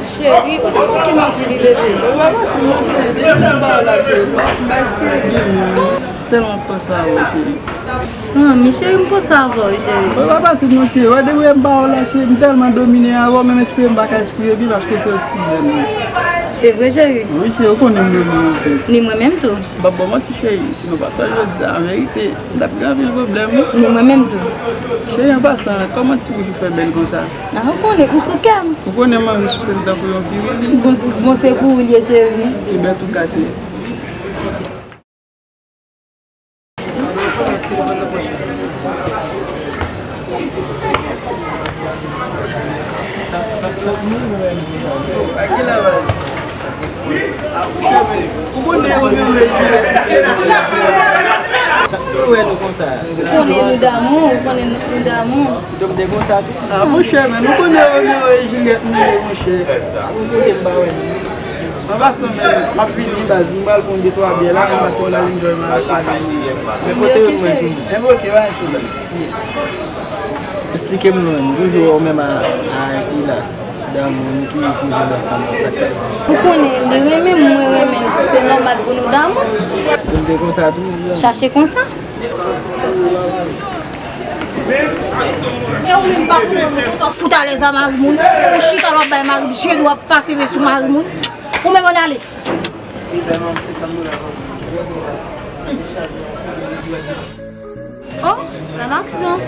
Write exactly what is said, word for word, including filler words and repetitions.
Cheri, ou te manke m anpil wi, bebe. Tèlman panse avè w, cheri. Zanmi, cheri, m panse avè w, cheri. Mwen pa pase non, cheri. Wè depi m pa wè w la, cheri, m tèlman domine avè w, menm espre m pa ka espre byen paske se oksijèn mwen. Se vre, cheri? Wi, cheri, ou konnen m renmen w anpil. Ni mwen menm tou. M p ap ba w manti, cheri, si nou pa t wè jodi a, an verite, m t ap gen anpil pwoblèm, wi. Ni mwen menm tou. Cheri, an pasan, kòman ti bouch ou fè bèl konsa? Nan, ou konnen, ou sou kè m. Ou konnen m anvi souse l tankou yon pirili. Bon, bon, se pou ou l ye, cheri. Ki bèl tou kache. Ou konnen Romeo e Juliet. Ou konnen nou damou, ou konnen nou damou. Tonbe konsa tou. Ah, monchè, men nou konnen Romeo e Juliet nou ye, monchè. Ou kote m pa wè nou. An pasan, men, m ap vini, baz. M pral pran de twa byè la, an pasan, m pral enjoy m avèk fanmi m. Men pote yo mwen tou. Men ok, pa gen pwoblèm. Esplike m non, m toujou wè w menm a, a Ilas. Damou, nou toujou koze l ansanm, sa k pase? Ou konnen, li renmen m, mwen renmen l, se nòmal pou nou damou. Tonbe konsa tou. Chache konsa. E ou menm pa konprann konsa, fout alèz a mari moun. Ou chita la w ap bay mari m je dwa, w ap pase men sou mari moun. Ou menm ann ale. Oh, gad aksyon.